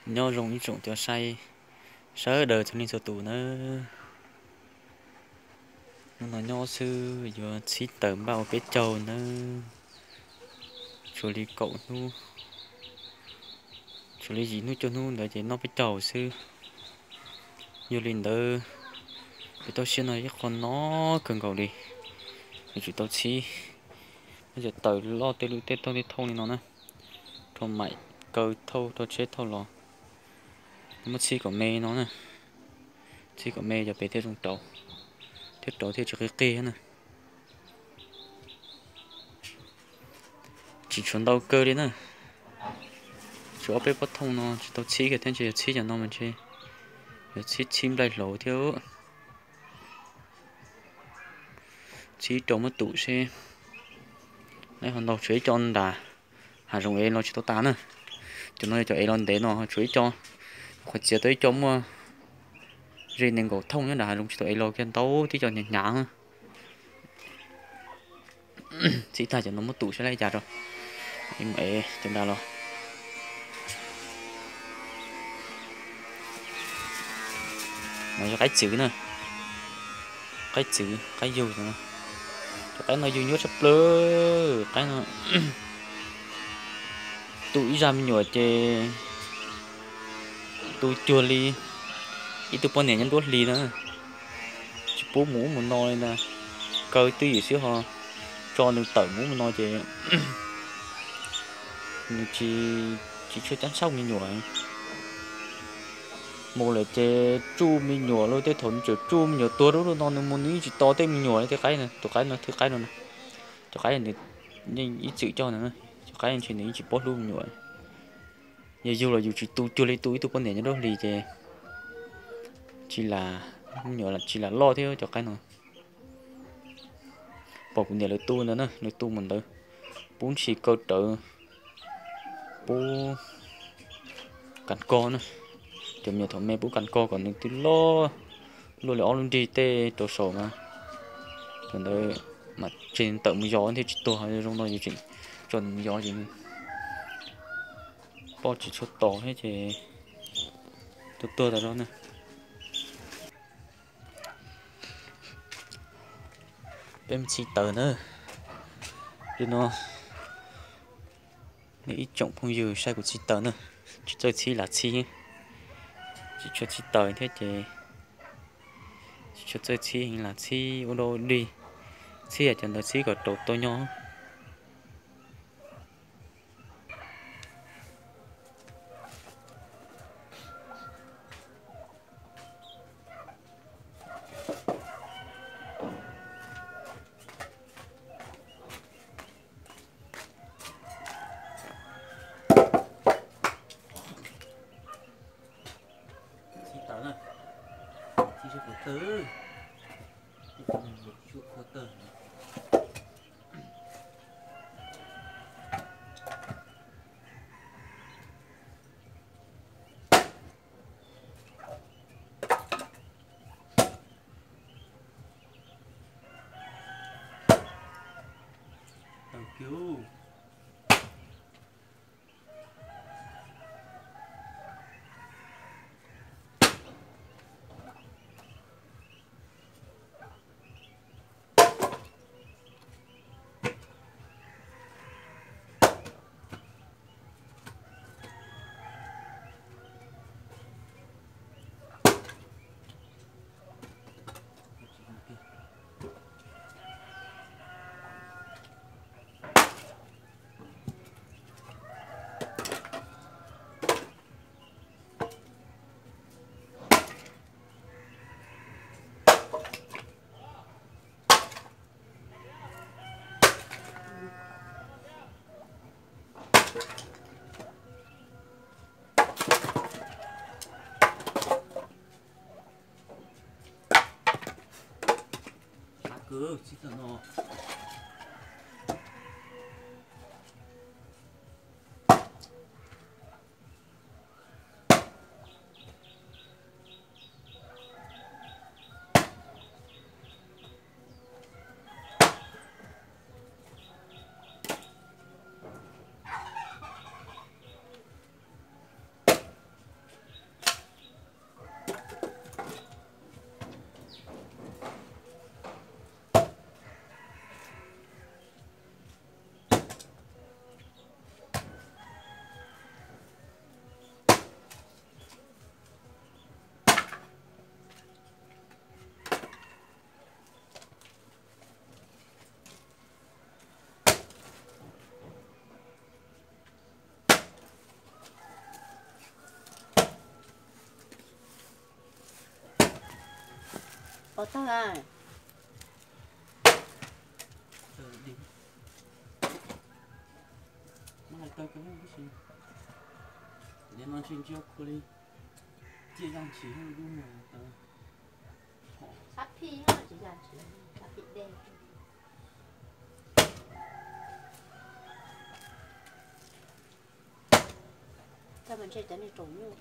Nyob zoo ib tsoom cov saib sawv daws txhua leej txhua tus nawb. Hnub no nyob xwb yuav txhib taws npaj ua peb caug nawb. Tshuav li kaum hnub, tshuav li yim hnub cuaj hnub ntawd ces noj peb caug xwb. Yog li ntawd, peb toj siab no ib qho no kawg nkaus li, yuav tsum tau txhib. Nyob cov taws loj tej lub tej thauj tej thauj li no na, rho maim kaw thauj rau tsheb thauj los, muab txhib kom me no na. Txhib kom me cov pem thiaj zoo rauv, thiaj rauv thiaj tsis qig qig na. Tsis tshuav ntau kawg li na. Tshuav ob peb pob thooj no tsis tau txhib kiag thiab, ntshe yog txhib cov no mas ntshe yog txhib txhib nplaig hlauv thiab. Txhib rau muab tum seb. Lawv ho ntaus tshuav ib co nram hav zoov ev los tsis tau tas na. Cov no yog cov ev los ntev no tshuav ib co, qhuav txiav tau ib co muaj ze nees nkaum thooj nyob nram hav zoov tsis tau ev los kiag, ntau tib co hnyav hnyav. Txhib tag cov no muab tum saib li cas rau. Mus ev cov nrad los. No yog qaib txwv na, qaib txwv qaib yug. Cov qaib no yug nyuaj tshaj plaws, qaib no tu ib zaj me nyuam ces tu cuag li ib tug poj niam nyob nruab hlis na. Tsis pub mus ub mus no li ntag, kaw twj ywm xwb ho tso nws tawm mus ub mus no ces nws tsis, tsis tshua cab xauj me nyuam. Mus lawm ces tsuj me nyuam los, tej thaum nws tseem tsuj me nyuam tuag rau lub no nws mus nws yeej tsis tos tej me nyuam li. Tej qaib, tus qaib no, thwj qaib no, cov qaib nws yeej ib txwm coj ntawd, cov qaib ntshe nws yeej tsis paub hlub me nyuam. Yog yug los yus tsis tu cuag li tu ib tug poj niam nyob nruab hlis ces tsis lam, me nyuam tsis lam loj thiab cov qaib no. Pom kuv niam lawv tu ntawd na, lawv tu mus ntawd, pub ntshis kaw rawv, pub kas koj na. Cov me nyuam thaum me pub kas koj kom nws twb loj, luaj li ob lub nrig tej rau saum mas, thaum ntawd mas tseg tawm mus yos thiaj tsis tuag. Zoo no yus tseem tso nws mus yos ces nws poj tsis tshua tos thiab ces tuag tuag tas zog na. Peb mus txhib taws na. Li no, nej ib tsoom phooj ywg saib kuv txhib taws na, tsis txawj txhib lam txhib, tsis tshua txhib taws thiab ces tsis tshua txawj txhib heev, lam txhib ua dau dig, txhib cov ntawd txhib kom raus tau nyob. Txhib taws na, txhib seb puas tawg, txhib puas tawg. Tau kiag. Sab kawg txhib taws no. Tau tag. Tawm di. Mas hais tau kawg tib si. Nim no ntsia ntsia khuav li. Ciaj yaj ntshis lub no tau. Sab phij no tsis yaj ntshis, sab phij dej. Coj mus ntshe cov niag raum nyuj.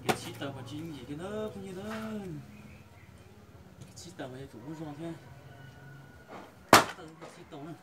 Kev txhib taws mas tsis yooj yim kiag na phooj ywg na. Txhib taws mas yuav tsum muaj zog thiab. Taws txhib tau na.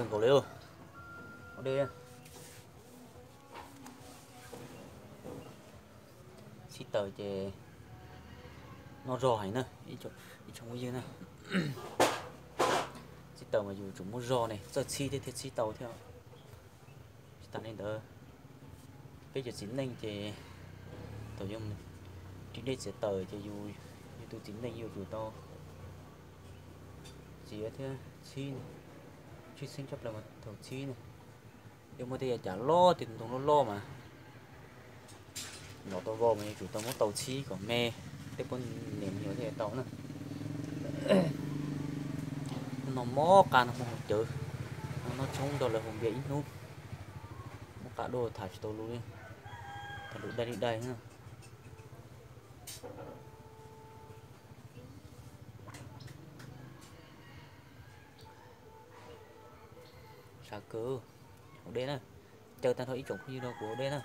Nkaus li, ua dej. Txhib taws ces noj zog heev na, ib tsoom phooj ywg na. Txhib taws mas yus tsum muaj zog ne txawj txhib thiab thiaj txhib tau thiab. Tsis tas li ntawd, peb cov txiv neej ces thaum yus ris dej txiav taws ces yus, yus tus txiv neej yuav tsum tau txiav thiab txhib, tshwj xeeb tshaj plaws mas thaum txhib na. Yog muaj tej yav cas loj, tej ntoo loj loj mas nrov tau vau mas yuav tsum tau muab tau txhib kom me, tej poj niam me nyuam thiaj tau na. Hnub no mob qa no hmo cawv, noj tshoob nrog lawv haus npias ib hnub, mob qa dua tham tsis tau lus li, tham lus dai li dai na. Sab kawg, haus dej na, caw tag nrho ib tsoom phooj ywg rau kuv haus dej na.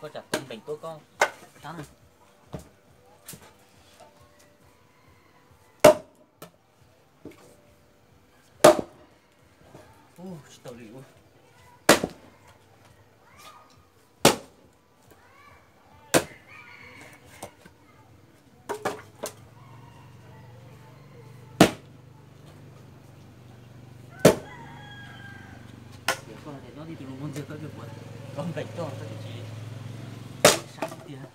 Koj tsam tau npeem tuaj koj tab na. Ub, tsis tau li ub. Tias koj hais tias nyob tib tug lus muag ntxiag koj cia kuv, koj npeem koj koj tsis sab tiag.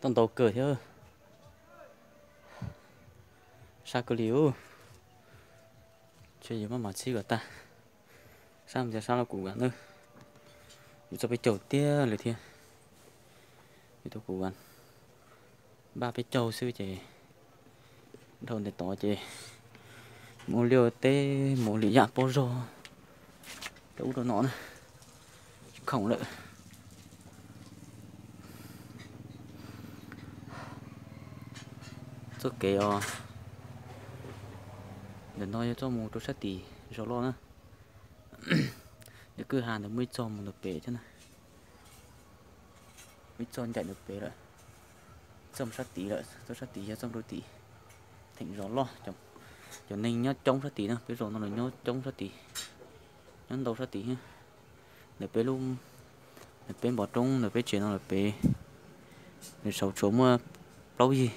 Tau ntau kawg thiab. Sab kawg li ub. Ces yuav maj mam txhib kom tag. Sab mus sab los kuv vam na. Yuav txog peb caug tiag lawm thiab. Yuav tau kuv vam npaj peb caug xwb ces dhau ntawm tod ces mus liaj teb mus lwm yam pob zog rau ub rau no na. Khoom lawm. Txoj kev os, ntawm no yog txoj mus rau sab tim zos loj na. Ntawm kwj ha ntawd muaj ib txoj mus ntawm pem thiab na. Muaj ib txoj ncaim ntawm pem lawm. Txoj mus sab tid lawm, txoj sab tid yog txoj rau tim theem zos loj. Cov neeg nyob coob sab tid na, peb zos no los nyob coob sab tid, nyob ntau sab tid thiab. Ntawm peb lub, ntawm peb npoo roob ntawm peb tsev no lawm pem, nws saud tshuav muaj plaub yig,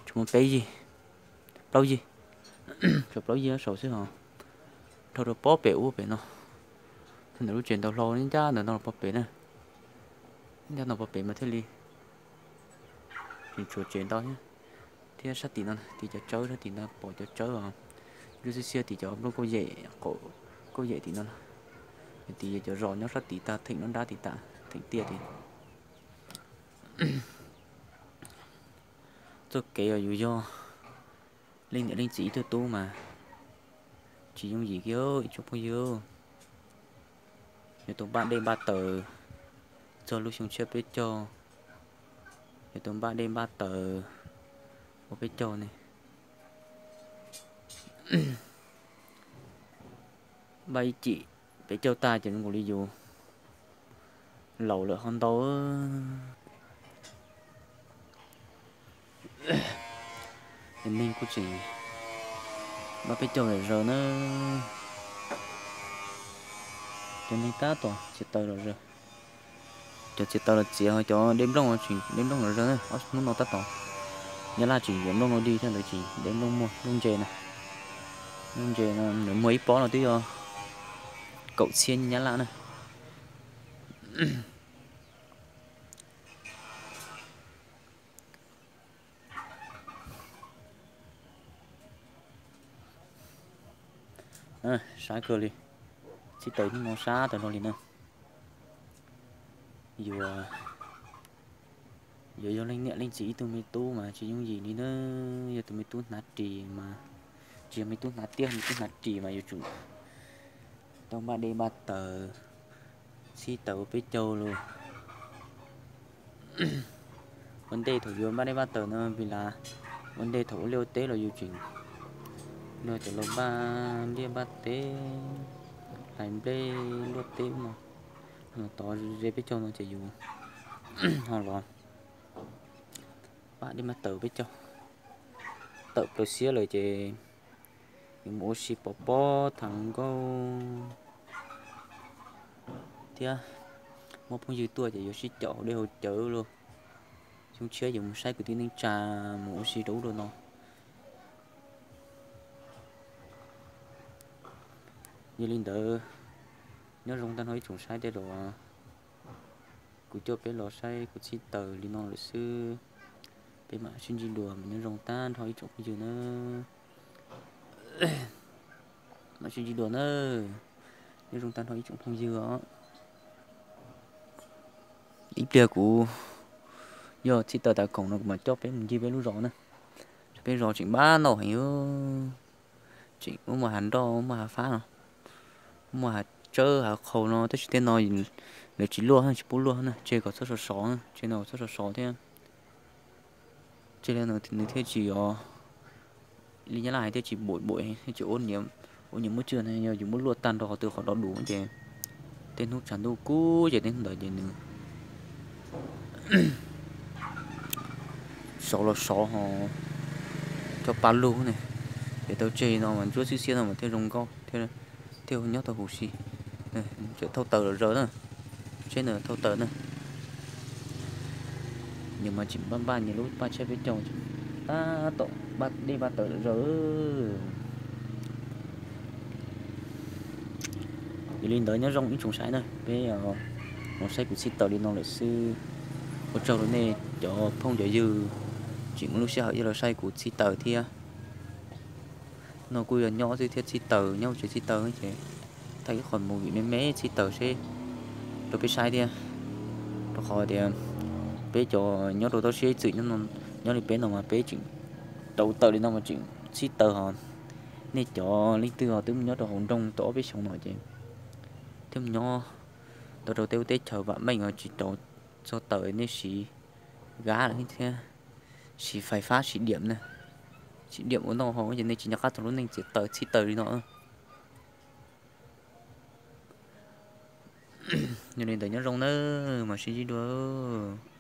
tshuav muaj peb yig, plaub yig, tshuav plaub yig saud xwb hos. Dhau rau pob pem ub pem no, ntawm lub tsev ntawd hlo ncaj ntawm no los pob pem na. Ncaj no pob pem mas thiaj li tseem tshuav tsev ntau thiab. Thiab sab tim no, tim cov tsawb sab tim no pom cov tsawb os, ntsuab xiab xiab tim cov nplooj kauj yem, kauj yem tim no. Tim cov zos nyob sab tim tag theem nruab nrab tim tas theem tiaj tim. Txoj kev os yus yog leej niam leej txiv ib tug tub mas tsis yooj yim kiag ib tsoom phooj ywg. Yuav tau npaj dej npaj taws txog lub xyoo tshiab peb caug, yuav tau npaj dej npaj taws ua peb caug ne. Npaj ib cim peb caug tag ces zoo nkaus li yus laus lawm ho ntau. Cov neeg kuj tseem npaj peb caug lawm zaws na. Cov neeg tab tom txiav taws los zaws. Cov txiav taws los txiav, cov de nplooj tseem de nplooj los zaws na. Ob hnub no tab tom Nyab Laj tseem yuav nplooj no dig thiab ntawd tseem de nplooj muag nplooj ntse na. Nplooj ntse no nws muag ib pob no twb yog kaum txhiab Nyab Laj na. Sab kawg li, txhib taws hnub no sab tag nrho li na. Yuav, yuav yog leej niam leej txiv ib tug me tub mas tsis yooj yim li na. Yog tus me tub hnav ris mas, tsis yog me tub hnav tiab, me tub hnav ris mas yuav tsum tau npaj dej npaj taws, txhib taws ua peb caug los. Ua ntej thaum yuav npaj dej npaj taws no vim las ua ntej thaum ua liaj ua teb los yus tseem nrog cov laus npaj liaj npaj teb, hlais nplej luaj teb ub no, tod ze peb caug no ces yus ho los npaj dej npaj taws peb caug. Tawm plaws xiab lawm ces yuav mus ua si pov pob tham hluas nkauj thiab muaj phooj ywg tuaj ces yuav sib caum hauv dej hauv cawv lauj. Xyoo tshiab yuav mus saib kwv tij neej tsa, mus ua si rau ub rau no. Yog li ntawd, nyob zoo tag nrho ib tsoom saib tej zaum kuv coj peb los saib kuv txhib taws li no lawm xwb. Peb mam sib ntsib dua mas nyob zoo tag nrho ib tsoom phooj ywg na. Mam sib ntsib dua na. Nyob zoo tag nrho ib tsoom phooj ywg os. Ib pliag kuv yog txhib taws tas khoom no kuv mam coj peb mus ncig peb lub zos na. Peb zos tseem npab ntau heev, tseem muaj hav nroj muaj hav fab no, muaj hav tsawb hav qhaus no tab sis tej no lawv tsis luaj tsis pub luaj na, tseg kom txhob sov sov, tseg no kom txhob sov sov thiab. Tseg li no nws thiaj tsis yog li Nyab Laj hais thiaj tsis bum bum, thiaj tsis ua niam muab tswj na, yog yus muab luaj tag nrho qhov twg qhov dov dus ces tej hnub tshav ntuj kub ces tej hnub ntawd ces nws sov los sov ho cov pa lug ne, ces tau tseg no mas ntsuab xwb xiab no mas thiaj zoo nkauj thiab, thiaj nyob tau huv si. Tseem thauj taws lawm zaws na, tsheb ntawd thauj taws na. Nws mas tseem npaj npaj nws lub paj tshiab peb caug, tab tom npaj dej npaj taws lawm zaws. Yog li ntawd nyob zoo ib tsoom saib na, peb mus saib kuv txhib taws li no lawm xwb. Ua tsaug rau nej cov phooj cov ywg tseem muaj lub sij hawm coj los saib kuv txhij taws thiab. No kuj yog nyob xwb thiab txhij taws, nyob tsev txhij taws ces thaij ib qho movie me me txhij taws seb rau peb saib thiab. Rau qhov tias peb cov nyob rau toj siab ib txwm nyob li peb no mas peb tseem rau taws li no mas tseem txhij taws hos. Nej cov leej twg ho twb mus nyob rau hauv nroog tau ob peb xyoos no ces thiab mus nyob tau rau teb ub teb chaws vam meej os, tsis rau txog taws nej siv gab lawm thiab, siv fais fab siv diam na, siv diam ua noj hauv ces nej tsis nco qab txog lub neej txiav taws txhij taws li no. Yog li ntawd nyob zoo nawb, mam sib ntsib dua.